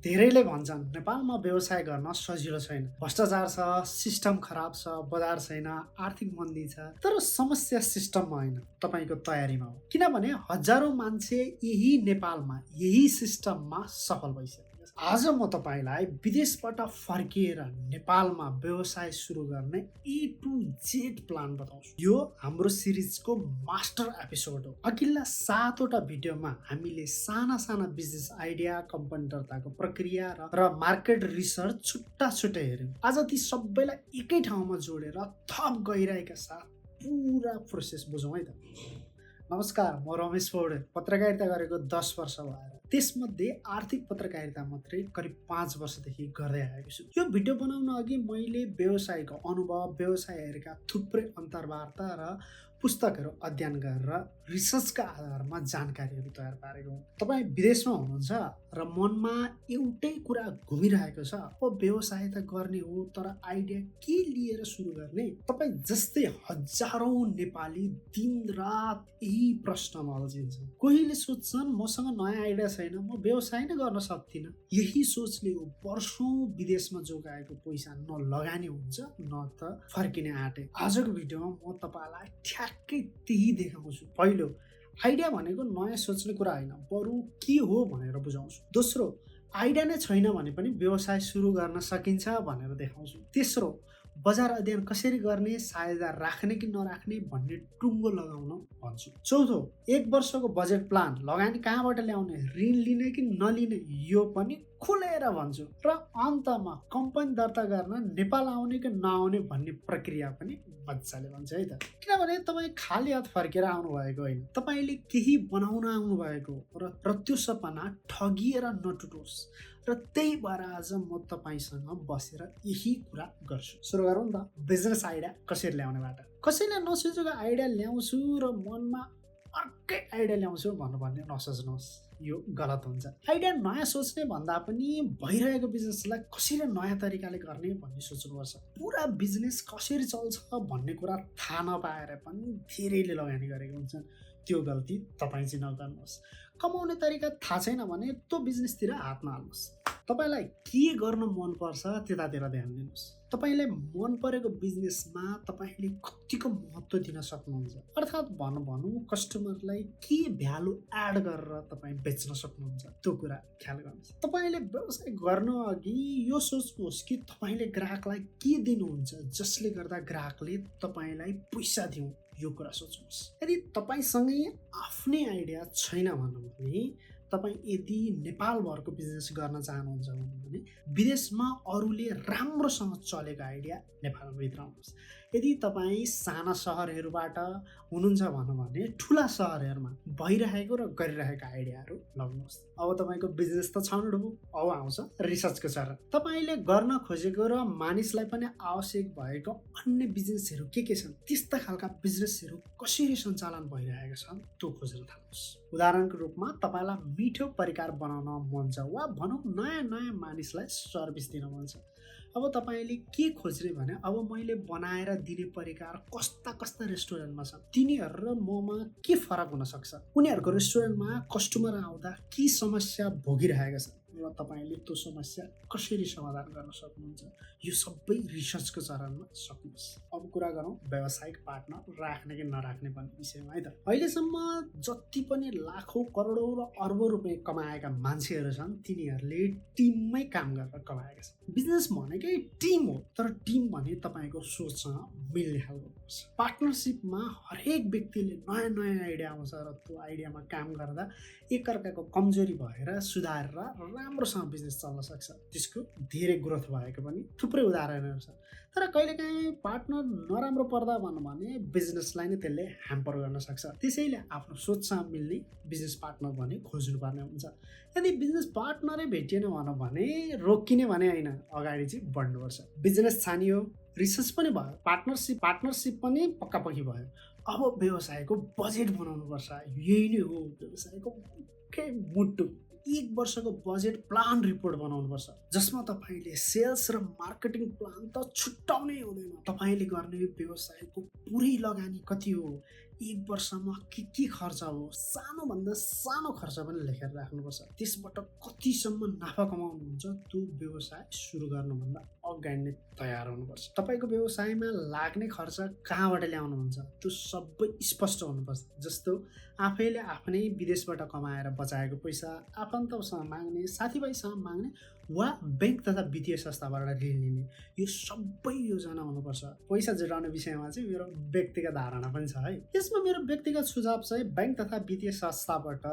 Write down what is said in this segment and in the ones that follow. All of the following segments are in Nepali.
धेरैले भन्छन् नेपालमा व्यवसाय गर्न सजिलो छैन, भ्रष्टाचार छ, सिस्टम खराब छ, बजार छैन, आर्थिक मन्दी छ। तर समस्या सिस्टममा होइन, तपाईँको तयारीमा हो। किनभने हजारौं मान्छे यही नेपालमा यही सिस्टममा सफल भइसकेको छ। आज म तपाईँलाई विदेशबाट फर्किएर नेपालमा व्यवसाय सुरु गर्ने ए टु जेड प्लान बताउँछु। यो हाम्रो सिरिजको मास्टर एपिसोड हो। अघिल्ला 7 वटा भिडियोमा हामीले साना साना बिजनेस आइडिया, कम्पनी दर्ताको प्रक्रिया र मार्केट रिसर्च छुट्टा छुट्टै हेर्यौं। आज ती सबैलाई एकै ठाउँमा जोडेर थप गहिराईका साथ पुरा प्रोसेस बुझौँ है त। नमस्कार, म रमेश पौडेल। पत्रकारिता गरेको 10 वर्ष भयो। त्यसमध्ये आर्थिक पत्रकारिता मात्रै करिब 5 वर्षदेखि गर्दै आएको छु। यो भिडियो बनाउन अघि मैले व्यवसायको अनुभव, व्यवसायहरूका थुप्रै अन्तर्वार्ता र पुस्तकहरू अध्ययन गरेर रिसर्चका आधारमा जानकारीहरू तयार पारेको हुँ। तपाईँ विदेशमा हुनुहुन्छ र मनमा एउटै कुरा घुमिरहेको छ, अब व्यवसाय त गर्ने हो तर आइडिया के लिएर सुरु गर्ने? तपाईँ जस्तै हजारौं नेपाली दिनरात यही प्रश्नमा अल्झिन्छन्। कोहीले सोच्छन् मसँग नयाँ आइडिया छैन, म व्यवसाय नै गर्न सक्दिनँ। यही सोचले हो वर्षौं विदेशमा जोगाएको पैसा न लगानी हुन्छ न त फर्किने आँटे। आजको भिडियोमा म तपाईँलाई ठ्याक्कै त्यही देखाउँछु। पहिलो, आइडिया भनेको नयाँ सोच्ने कुरा होइन, बरु के हो भनेर बुझाउँछु। दोस्रो, आइडिया नै छैन भने पनि व्यवसाय सुरु गर्न सकिन्छ भनेर देखाउँछु। तेस्रो, बजार अध्ययन कसरी गर्ने, साझेदार राख्ने कि नराख्ने भन्ने टुङ्गो लगाउन भन्छु। चौथो, 1 वर्षको बजेट प्लान, लगानी कहाँबाट ल्याउने, ऋण लिने कि नलिने, यो पनि खुलेर भन्छु। र अन्तमा कम्पनी दर्ता गर्न नेपाल आउने कि नआउने भन्ने प्रक्रिया पनि मजाले भन्छु है त। किनभने तपाईँ खाली हात फर्केर आउनु भएको होइन, तपाईँले केही बनाउन आउनु भएको र त्यो सपना ठगिएर नटुटोस्। र त्यही भएर आज म तपाईँसँग बसेर यही कुरा गर्छु। सुरु गरौँ त। बिजनेस आइडिया कसरी ल्याउनेबाट। कसैले नसोचेको आइडिया ल्याउँछु र मनमा अर्कै आइडिया ल्याउँछु भन्ने नसोच्नुहोस्, यो गलत हुन्छ। आइडिया नयाँ सोच्ने भन्दा पनि भइरहेको बिजनेसलाई कसरी नयाँ तरिकाले गर्ने भन्ने सोच्नुपर्छ। पुरा बिजनेस कसरी चल्छ भन्ने कुरा थाहा नपाएर पनि धेरैले लगानी गरेको हुन्छन्। त्यो गल्ती तपाईँ चाहिँ नगर्नुहोस्। कमाउने तरिका थाहा छैन भने त्यो बिजनेसतिर हात नहाल्नुहोस्। तपाईँलाई के गर्न मनपर्छ त्यतातिर ध्यान दिनुहोस्। तपाईँलाई मन परेको बिजनेसमा तपाईँले कतिको महत्त्व दिन सक्नुहुन्छ, अर्थात् भनौँ कस्टमरलाई के भ्यालु एड गरेर तपाईँ बेच्न सक्नुहुन्छ, त्यो कुरा ख्याल गर्नुहोस्। तपाईँले व्यवसाय गर्न अघि यो सोच्नुहोस् कि तपाईँले ग्राहकलाई के दिनुहुन्छ जसले गर्दा ग्राहकले तपाईँलाई पैसा दिउँ, यो कुरा सोच्नुहोस्। यदि तपाईँसँगै आफ्नै आइडिया छैन भनौँ भने, तपाईँ यदि नेपालभरको बिजनेस गर्न चाहनुहुन्छ भने विदेशमा अरूले राम्रोसँग चलेको आइडिया नेपालमा भित्राउनुहोस्। यदि तपाईँ साना सहरहरूबाट हुनुहुन्छ भनौँ भने ठुला सहरहरूमा भइरहेको र गरिरहेको आइडियाहरू लगाउनुहोस्। अब तपाईँको बिजनेस त छनौट भयो, अब आउँछ रिसर्चको चरण। तपाईँले गर्न खोजेको र मानिसलाई पनि आवश्यक भएको अन्य बिजनेसहरू के छन्, त्यस्ता खालका बिजनेसहरू कसरी सञ्चालन भइरहेका छन् त्यो खोजेर थाल्नुहोस्। उदाहरणको रूपमा तपाईँलाई मिठो परिकार बनाउन मन छ वा भनौँ नयाँ मानिसलाई सर्भिस दिन मन छ। अब तपाईँले के खोज्ने भने, अब मैले बनाएर दिने परिकार कस्ता रेस्टुरेन्टमा छन्, तिनीहरू र ममा के फरक हुन सक्छ, उनीहरूको रेस्टुरेन्टमा कस्टमर आउँदा के समस्या भोगिरहेका छन् र तपाईँले त्यो समस्या कसरी समाधान गर्न सक्नुहुन्छ, यो सबै रिसर्चको चरणमा सक्नुहोस्। अब कुरा गरौँ व्यावसायिक पार्टनर राख्ने कि नराख्ने भन्ने विषयमा है त। अहिलेसम्म जति पनि लाखौँ करोडौँ र अर्बौं रुपियाँ कमाएका मान्छेहरू छन् तिनीहरूले टिममै काम गरेर कमाएका छन्। बिजनेस भनेकै टिम हो, तर टिम भने तपाईँको सोचसँग मिल्ने खालको पर्छ। पार्टनरसिपमा हरेक व्यक्तिले नयाँ आइडिया आउँछ र त्यो आइडियामा काम गर्दा एकअर्काको कमजोरी भएर सुधारेर राम्रोसँग बिजनेस चल्न सक्छ। त्यसको धेरै ग्रोथ भएको पनि थुप्रै उदाहरणहरू छन्। तर कहिलेकाहीँ पार्टनर नराम्रो पर्दा भनौँ भने बिजनेसलाई नै त्यसले ह्याम्पर गर्न सक्छ। त्यसैले आफ्नो सोचसँग मिल्ने बिजनेस पार्टनर भने खोज्नुपर्ने हुन्छ। यदि बिजनेस पार्टनरै भेटिएन भनौँ भने रोकिने भने होइन, अगाडि चाहिँ बढ्नुपर्छ। बिजनेस छानियो, रिसर्च पनि भयो, पार्टनरसिप पनि पक्कापक्की भयो। अब व्यवसायको बजेट बनाउनुपर्छ। यही नै हो व्यवसायको मुख्य मुटु। 1 वर्षको बजेट प्लान रिपोर्ट बनाउनुपर्छ, जसमा तपाईँले सेल्स र मार्केटिङ प्लान त छुट्याउनै हुँदैन। तपाईँले गर्ने व्यवसायको पुरै लगानी कति हो, 1 वर्षमा के खर्च हो, सानोभन्दा सानो खर्च पनि लेखेर राख्नुपर्छ। त्यसबाट कतिसम्म नाफा कमाउनुहुन्छ त्यो व्यवसाय सुरु गर्नुभन्दा अगाडि नै तयार हुनुपर्छ। तपाईँको व्यवसायमा लाग्ने खर्च कहाँबाट ल्याउनुहुन्छ त्यो सबै स्पष्ट हुनुपर्छ। जस्तो आफैले आफ्नै विदेशबाट कमाएर बचाएको पैसा आफन्तसँग माग्ने, साथीभाइसँग माग्ने वा बैंक तथा वित्तीय संस्थाबाट ऋण लिने, यो सबै योजना हुनुपर्छ। पैसा जुटाउने विषयमा चाहिँ मेरो व्यक्तिगत धारणा पनि छ है। यसमा मेरो व्यक्तिगत सुझाव चाहिँ बैंक तथा वित्तीय संस्थाबाट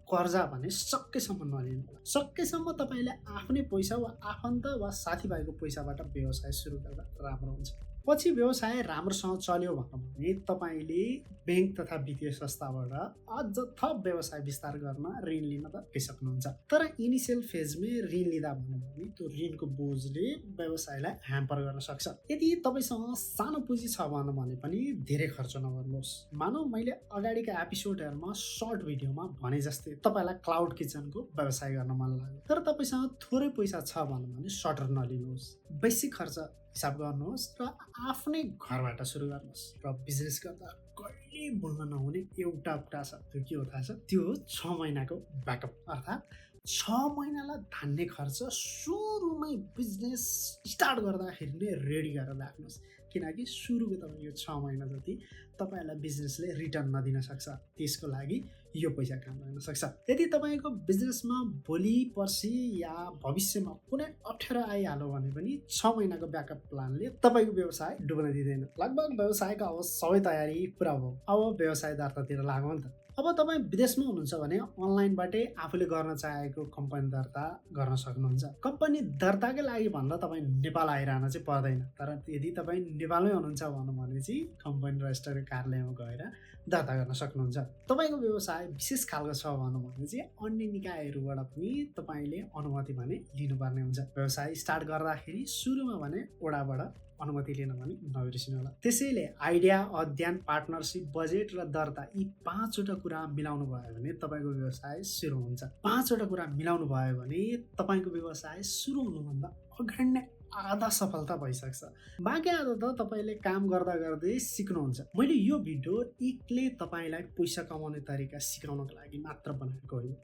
कर्जा भने सकेसम्म नलिनु होला। सकेसम्म तपाईँले आफ्नै पैसा वा आफन्त वा साथीभाइको पैसाबाट व्यवसाय सुरु गर्दा राम्रो हुन्छ। पछि व्यवसाय राम्रोसँग चल्यो भने तपाईँले बैंक तथा वित्तीय संस्थाबाट अझ थप व्यवसाय विस्तार गर्न ऋण लिन त सक्नुहुन्छ। तर इनिसियल फेजमै ऋण लिँदा भने त्यो ऋणको बोझले व्यवसायलाई ह्याम्पर गर्न सक्छ। यदि तपाईँसँग सानो पुँजी छ भने पनि धेरै खर्च नगर्नुहोस्। मानौ मैले अगाडिका एपिसोडहरूमा सर्ट भिडियोमा भने जस्तै तपाईँलाई क्लाउड किचनको व्यवसाय गर्न मन लाग्यो, तर तपाईँसँग थोरै पैसा छ भने सटर नलिनुहोस्। बेसिक खर्च हिसाब गर्नुहोस् र आफ्नै घरबाट सुरु गर्नुहोस्। र बिजनेस गर्दा कहिले भुल्न नहुने एउटा कुरा छ, त्यो के हो थाहा छ? त्यो हो 6 महिनाको ब्याकअप। अर्थात् 6 महिनालाई धान्ने खर्च सुरुमै बिजनेस स्टार्ट गर्दाखेरि नै रेडी गरेर राख्नुहोस्। किनकि सुरुको तपाईँको 6 महिना जति तपाईँलाई बिजनेसले रिटर्न नदिन सक्छ। त्यसको लागि यो पैसा काम गर्न सक्छ। यदि तपाईँको बिजनेसमा भोलि पर्सि या भविष्यमा कुनै अप्ठ्यारो आइहाल्यो भने पनि 6 महिनाको ब्याकअप प्लानले तपाईँको व्यवसाय डुब्न दिँदैन। लगभग व्यवसायको अब सबै तयारी पुरा भयो। अब व्यवसाय दर्तातिर लागौँ नि त। अब तपाईँ विदेशमा हुनुहुन्छ भने अनलाइनबाटै आफूले गर्न चाहेको कम्पनी दर्ता गर्न सक्नुहुन्छ। कम्पनी दर्ताकै लागि भन्दा तपाईँ नेपाल आइरहन चाहिँ पर्दैन। तर यदि तपाईँ नेपालमै हुनुहुन्छ भने चाहिँ कम्पनी रजिस्टरको कार्यालयमा गएर दर्ता गर्न सक्नुहुन्छ। तपाईँको व्यवसाय विशेष खालको छ भने चाहिँ अन्य निकायहरूबाट पनि तपाईँले अनुमति भने लिनुपर्ने हुन्छ। व्यवसाय स्टार्ट गर्दाखेरि सुरुमा भने वडाबाट अनुमति लिन भने नबिर्सिनु होला। त्यसैले आइडिया, अध्ययन, पार्टनरसिप, बजेट र दर्ता यी 5वटा कुरा मिलाउनु भयो भने तपाईँको व्यवसाय सुरु हुन्छ। 5वटा कुरा मिलाउनु भयो भने तपाईँको व्यवसाय सुरु हुनुभन्दा अगाडि नै आधा सफलता भइसक्छ। बाँकी आधा त तपाईँले काम गर्दा गर्दै सिक्नुहुन्छ। मैले यो भिडियो एकले तपाईँलाई पैसा कमाउने तरिका सिकाउनको लागि मात्र बनाएको हो।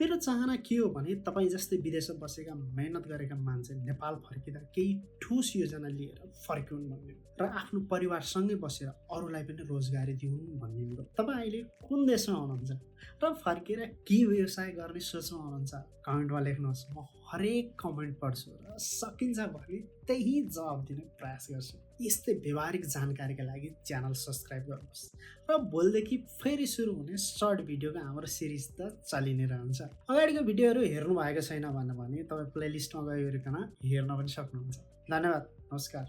मेरो चाहना के हो भने तपाईँ जस्तै विदेशमा बसेका मेहनत गरेका मान्छे नेपाल फर्किँदा केही ठोस योजना लिएर फर्किउन् भन्ने र आफ्नो परिवारसँगै बसेर अरूलाई पनि रोजगारी दिउन् भन्ने हो। तपाईँ अहिले कुन देशमा हुनुहुन्छ र फर्केर के व्यवसाय गर्ने सोचमा हुनुहुन्छ? कमेन्टमा लेख्नुहोस्। म हरेक कमेन्ट पढ्छु र सकिन्छ भने त्यही जवाब दिने प्रयास गर्छु। यस्तै व्यवहारिक जानकारीका लागि च्यानल सब्सक्राइब गर्नुहोस् र भोलिदेखि फेरि सुरु हुने सर्ट भिडियोको हाम्रो सिरिज त चलि नै रहन्छ। अगाडिको भिडियोहरू हेर्नु भएको छैन भने तपाईँ प्लेलिस्टमा गइकन हेर्न पनि सक्नुहुन्छ। धन्यवाद। नमस्कार।